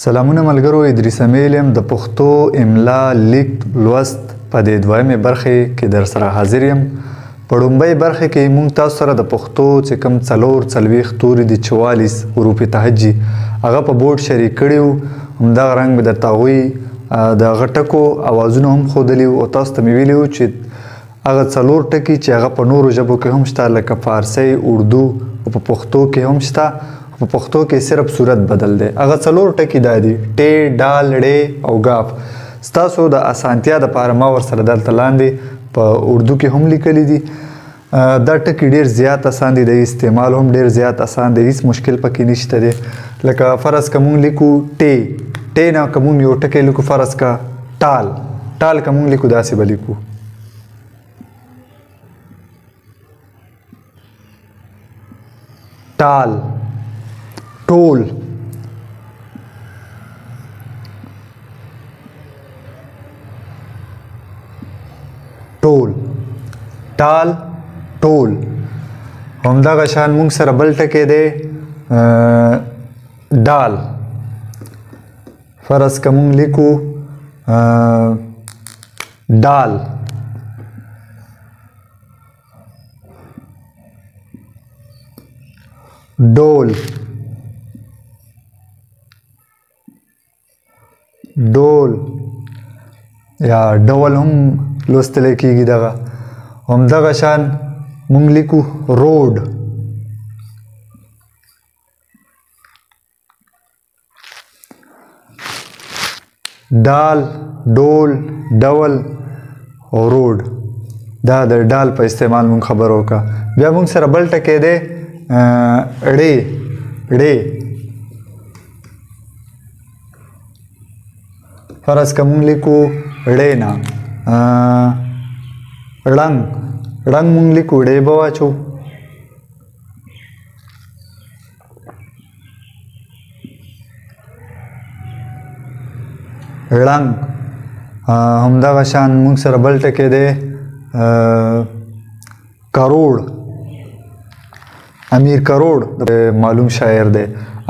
سلامونه ملګرو، ادریس امیل یم. د پښتو املا لیک لوست په دې دویمې برخې کې در سره حاضر یم. په ړومبۍ برخې کې مونږ تاسو سره د پښتو چې کوم 44 توري دي، 44 حروف تهجي، هغه په بورډ شریک کړي وو. همدغه رنګ مې درته هغوی د هغه ټکو اوازونه هم ښودلي وو، او تاسو ته مې ویلي وو چې هغه 4 ټکي چې هغه په نورو ژبو کې هم شته، لکه فارسۍ، اردو، او په پښتو کې هم شته، په پښتو کې صرف صورت بدل دی. هغه 4 ټکي دا دي: ټ، ډال، ړ او ګاف. ستاسو د اسانتیا دپاره ما ورسره دلته لاندې په اردو کې هم لیکلي دي. دا ټکي ډیر زیات اسان دي، د استعمال هم ډیر زیات اسان دی، هیڅ مشکل پکې نشته دی. لکه فرض که مونږ لیکو ټ، ټ نه که مونږ یو ټکی لیکو، فرض که ټال، ټال که مونږ لیکو داسې به لیکو. ټال، ټول، ټول، ټال، ټول. همدغه شان مونږ سره بل ټکی دی ډال. فرض که مونږ لیکو ډال، ډول، ډول یا ډول هم لوستلی کېږي دغه. همدغه شان مونږ لیکو روډ، ډال، ډول، ډول او روډ. دا د ډال په استعمال مونږ خبر وکړه. بیا مونږ سره بل ټکی دی ړې، ړې. فرض که مونږ لیکو ړې نه ړنګ، ړنګ مونږ لیکو، ړې به واچو. ړنګ. همدغه شان مونږ سره بل ټکی دی کروړ. امیر کروړ معلوم شاعر دی،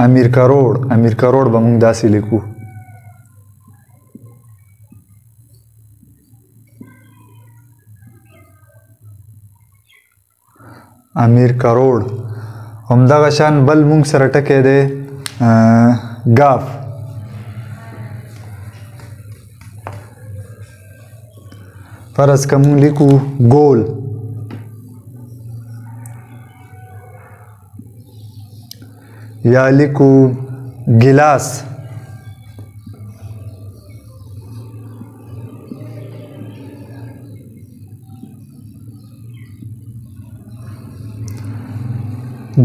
امیر کروړ، امیر کروړ به مونږ داسې لیکو. امیر کروړ. همدغه شان بل مونږ سره ټکی دی ګاف. فرض که مونږ لیکو ګول، یا لیکو ګیلاس،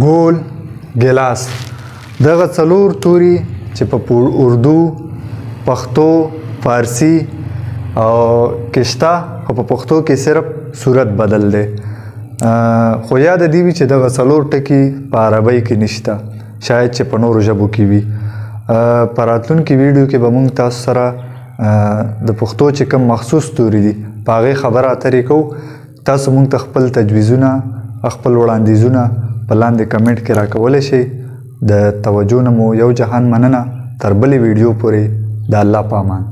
ګول، ګیلاس. دغه 4 توري چې په اردو، پښتو، فارسي او کې شته، خو په پښتو کې صرف صورت بدل دی. خو یاده دې وي چې دغه 4 ټکي په عربۍ کې نشته، شاید چې په نورو ژبو کې وي. په راتلونکي ویډیو کې به مونږ تاسو سره د پښتو چې کوم مخصوص توري دي په هغې خبره اترې کوو. تاسو مونږ ته خپل تجویزونه، خپل وړاندیزونه په لاندې کمنټ کې راکولی شئ. د توجه نه مو یو جهان مننه. تر بلې ویډیو پورې د الله په امان.